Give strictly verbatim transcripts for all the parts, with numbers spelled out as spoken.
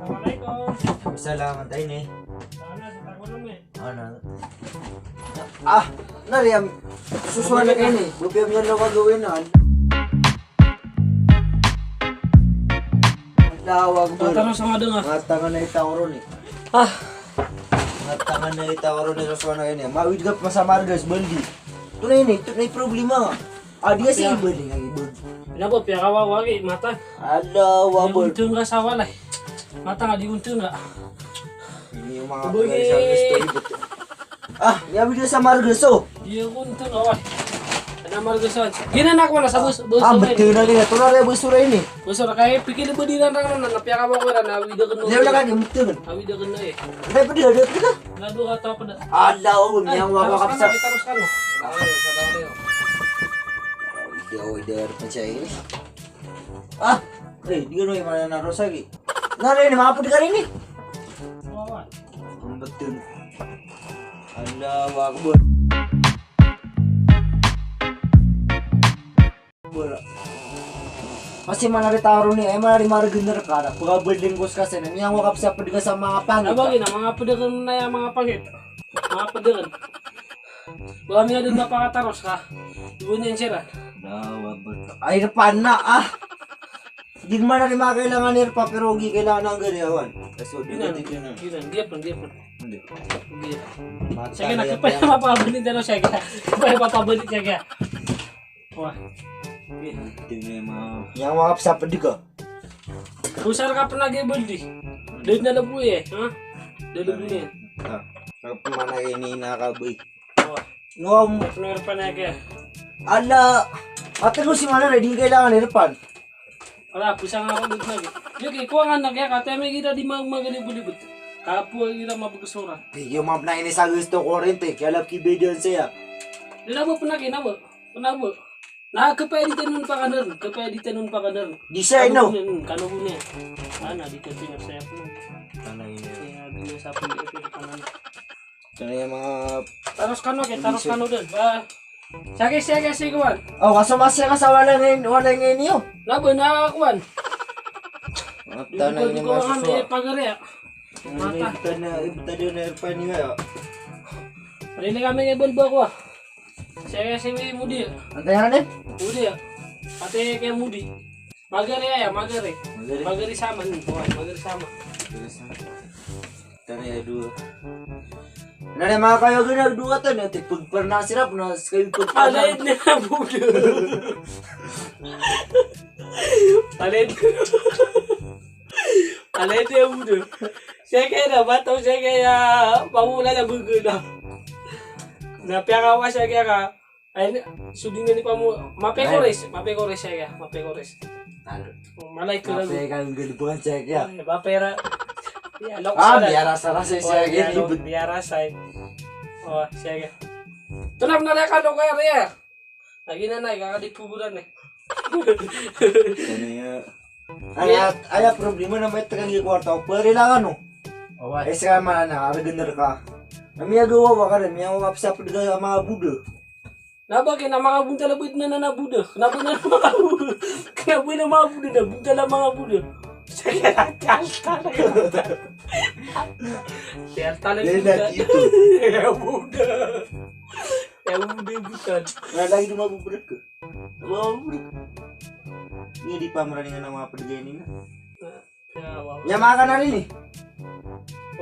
Assalamualaikum. Salam, antay ini. Sana, sa takulong eh. Ano? Ah, nari am, susuan na kayo ni. Buti am yan ako gawin, ah. Tawag mo. Tatanong sa nga doon, ah. Matangan na itaw ron, eh. Ah. Matangan na itaw ron, eh, susuan na kayo ni. Mawid ka pa sa Margas, baldi. Ito na ini, ito na yung problema nga. Ah, di kasi iba din ang iba. Ina bo, piyakawawa ki, mata. Ala, wabol. Untong ka sa walay. Mata nga di untong ka. Ini yung mga pagkakas sa gusto, iba to. Ah, yabi ka sa Margas, oh. Di ako untong ka, wala. Ana Margas, oh. Ginanak mo na sa bus, bus. Ah, betul na rin. Ito na rin, bus, sura ini. Bus, sura kayo, pikil ba di na, na, na, na, piyakawawa na, na, awid ako, no. Di, wala ka, betul. Awid ako, no, eh. Hindi, pwede, pwede, pwede. Nado ka, tapos na. Ala, oh, niya, wala ka sa. Taros ka, no. Ay, sa taros. Hindi, oh, hindi, ano pa siya, eh. Ah, eh, di ko na yung mananaros lagi. Nari, ni mga pwede ka rin, eh. Wawan. Ang batin. Ala, wala ka, boy. Wala. Kasi manari taro ni, ay manari maragin na raka na. Pagabalding ko sa kasi na, niya wala ka sa pwede ka sa mga pangit. Abagi na, mga pwede ka na yung mga pangit. Mga pwede ka. Wala niya doon napakataros ka. Iwan niya sira. Dawa ba? Ay, na pa na, ah! Di naman na rin mga kailangan ni Erpa, pero hindi kailangan ng gariyawan. Kaso, di Ginan, natin yun, ah. Ginan, di pa, di pa. Hindi. Hindi. Sige na, kapay mapabalik na siya kaya. Kapay mapabalik siya kaya. Wah. Tingnan mo. Yang mga sa pwede ka. Usar ka pa nag-ibaldi. Dahil na labo eh, ha? Dahil labo niya. Ah, kapag manay ini nakaboy. Wah. Ngom. Ano yung panay kaya? Ala, ate ko si Manang, di kailangan ni Irfan. Wala, pusang ako dito na. Yung ikuha nga na kaya, kataya may kita di mag-, magalibot-libot. Kapo kita mabagasuran. Di, yung mga na ini sa gusto ko rin, te. Kaya lap ki video siya. Di na mo pala kinabo. Pala mo. Na, kapay di tanun pa kanar. Kapay di tanun pa kanar. Di siya, no? Kano ko na. Ana, di ka tinasaya ko. Ano yun? Kaya di na sa pwede ko kanan. Kaya mga Taros kano, kaya taros kano din. Ba, sige, sige, sige, kuwan. Oh, kaso mas siya ka sa wala ngayon, wala ngayon iyo. Labo na, kuwan. Mata na ini ko nga may masusuwa. Pagari, ah. Mata. Ibta na, ibta din na airpan niya, ah. Rili kami kay Bulbo ko, ah. Sige, sige, Mudi. Antay na rin? Mudi, ah. Pati kay Mudi. Magari aya, magari. Magari. Magari sama ni. Kuwan, magari sama. Magari sama. Tani aya dowa. Na rin mga kayo gina dowa tani, ati pagparna sirap na, sa kayo pagparna. Alay na buda. Alay na. Alay na buda. Siya kaya na, bataw siya kaya, pamula na buda na. Na piyakawa siya kaya ka. Ay, so di nga ni pa mo, mapekores, mapekores siya kaya, mapekores. Talo. Oh, malay ko lang. Mapekal galibuhan siya kaya. Ay, mapera. Ya, lok Ah, sila. Biyara sa rasa siya kaya, biyara sa. Oh, siya kaya. Tunap na lang ka, lok kaya, kaya. Lagi na na, kakadipuguran eh. Ano ya? Aya, aya problema na may tagang kwarta ko, pwede lang ano. Awa. Eh, saka mana na, aragan na ka. Kami agawa, waka na, miyawa ka sa pwede ka mga buda. Na ba kaya na mga bunta labit na na buda? Na ba na mga buda? Kaya ba na mga buda na bunta na mga buda? Sige, alta na yun. Alta na yun. Kaya buda. Kaya buda, buta. Wala lagi na mabubulat ko. Mabubulat. Ini di pa maraningan ang mga paligay nila. Kaya, wow. Niya maka na rin eh.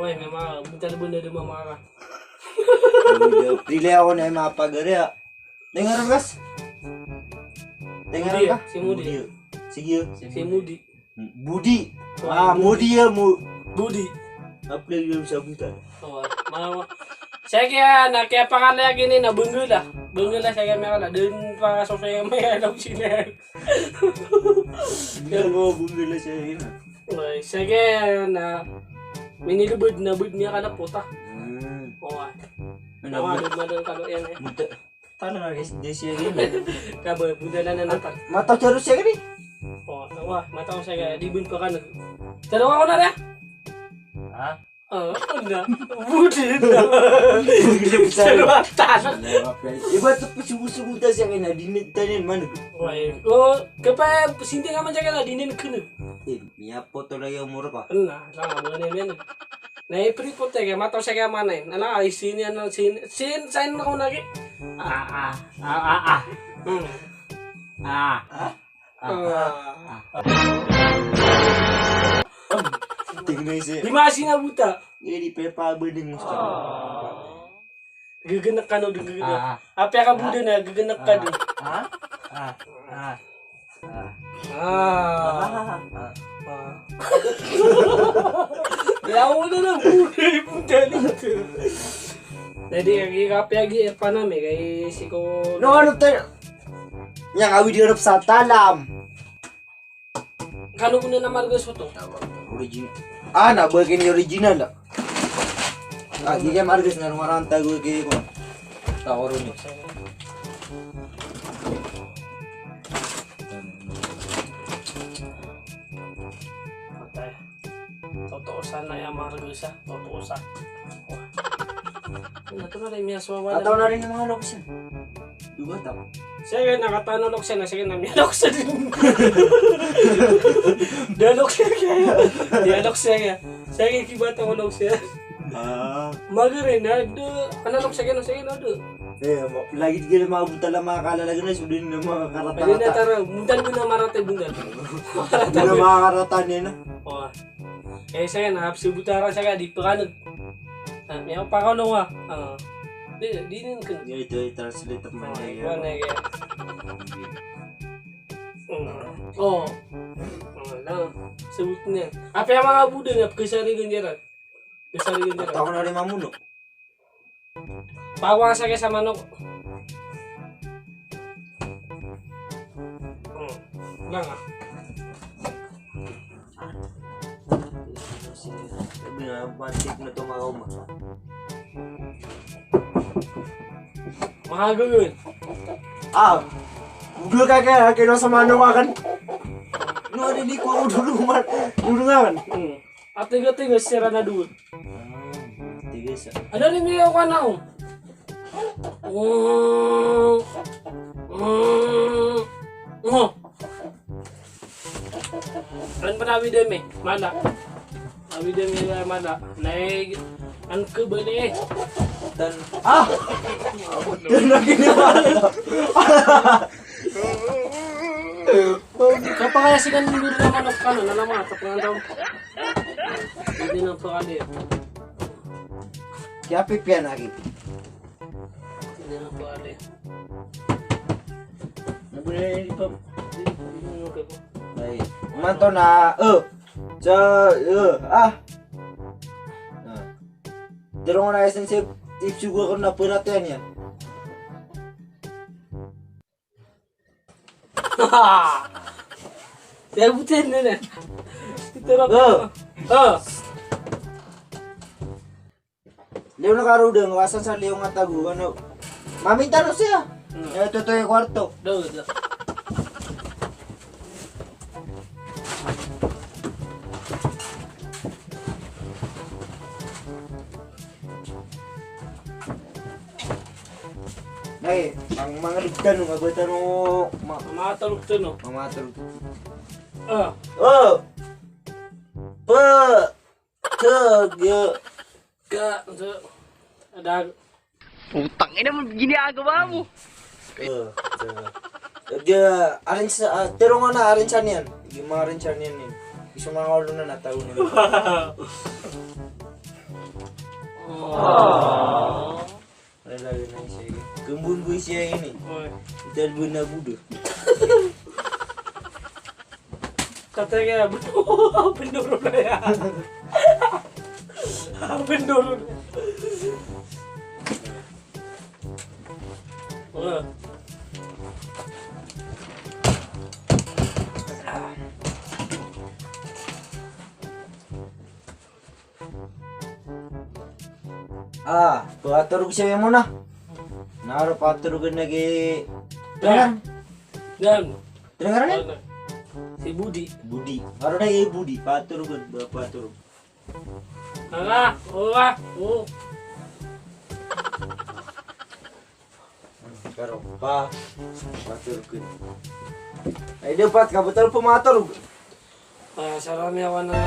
Oy, may mga bunta na bunda na mga. Pili ako na yung mga pagari ah. Tenga rin, Ras? Tenga rin ka? Si Mudi. Mudi. Sige. Si Mudi. Budi. Ah, Mudi ya, Mu-, Budi. Apply yun sa buta. Oo, mga, mga. Siya kaya, na, kaya pangalaya kini na Bunggula. Bunggula siya kaya may kala. Doon pa kaso siya may alam sila. Hindi mo Bunggula siya yun, ah. Oy, siya kaya na, minilubod na bud niya ka na puta. Hmm. Oo, ah. Ano, Tama, bu-, doon madal ka doon yan, eh. Buta. Tano nga, guys, di siya yun. Kabo, budalan na napat. Mataw taro siya gani. O, tawa, mataw siya gani. Di bun pa ka nag-, taro ako na rin. Ha? Ah, na. Budi na. Budi na. Salwatan. Iba to, sogo-sogo ta siya kay na di na tanin man. Way. O, kapa sinti ka man siya kay na di na kena. Eh, miyapoto lagi umor ka. Na, sama mo na yan. Na ipripot ya kay mataw siya kay manay. Ala, ay sini ano, sini, sin, sign na ko na ki. Ah, ah, ah, ah, ah. Hmm. Ah. Ah. Tingnan siya. Di masinabuta. Hindi pa pa berdeng mo sa. Gegenek ka no, gegenek. Ah. Apiya ka budi na, gegenek ka no. Ah. Ah. Ah. Ah. Ah. Ah. Ah. Yaw na na, budi, budi dito. Jadi, kapiya gi, eh, panami, kay siko. No, ano tayo? Niya, kawid yun sa talam. Kano ko na margas oto? Original. Ah, na ba kini original, ah. Ah, di kaya margas na rumaranta ko kay ko. Tao ron eh. Patay. Totoo sana ya margas, ah. Totoo sa. Ano to na rin, miyasowa na. Tataw na rin yung mga loksan. Di ba, tama? Sige, nakatano loksan na, sige na, miyaloksan. Daloksan kaya. Miyaloksan kaya. Sige, kibata ko loksan. Ah. Magarin na, do, ano loksan kaya, sige na, do. Eh, ma-, lagi di ka na makabuntal na mga kalalagan na, sudo na mga karata-rata. Ayun na, tara, buntal ko na marata, buntal. Buntal na mga karata niya na. Oo. Eh, saya na, hapsi butaran saya, di pa ka nag-, ah, may pakalo nga. Ah. Di, di din ka. Di, ito, i-translate mo na yan. Ikaw na yan. Mm. Oo. Oo, lang. Sabot niya. Apiya mga buda na, pagkasari ganyan. Pagkasari ganyan. At ako na rin mamuno. Pawasa ka sa manok. Hmm. Lang, ah. Sabi nga, batik na to, mga uma. Mga gagawin. Ah, ulo ka kaya, kaya sa manok akan. No, ada di ko, ulo man. Ulo man. Hmm. Atiga-tiga sira na duwag. Ah, tiga sa. Ano rin niyo ka na, oh? Mm. Mm. Oh. Ano pa na awid mi? Mala. Awid mi, mala. Naig, an ka ba ni? Tan-, ah! Tan-, lagi niya mala. Kapakaya sigan guru na manok ka na, nalaman, tapangan daw. Hindi na pakali. Kaya pipian lagi. Hindi na pakali. Nabulay ito. Ay, manto na, eh. Sa, eh, ah. Ah. Dero na esen sip, ipsugo ko na perhatian yan. Saya butin na na. Ito na. Oh. Oh. Liyo na karo dang, wasan sa liyo nga tago, ano. Maminta no siya. Hmm. Eh, ito to yung kwarto. Do, do. Ay, ang mga ligtan, mga bata no, ma-, mamatulog to, no? Mamatulog. Ah. Oh! Pa! Tag-, ya. Ka, so, ada. Putang ina mo, ginagawa mo. Eh, eh, arrange sa, ah, tero nga na, arrange sa niyan. Yung mga arrange sa niyan eh. Gusto mga ulo na natago na. Oh. Wala lagi na siya. Kembun ko siya ini. Oy. Dal bu na budo. Kataya, bendoro na ya. Bendoro. Wala. Ah, patorog siya mo na. Naro patorog na ki. Dan. Dan. Terang na? Si Budi. Budi. Naro na ki Budi, patorog, patorog. Ala, owa, o. Karo pa, matur kun. Ay, di pat ka betul pematur. Ah, sarami awan na.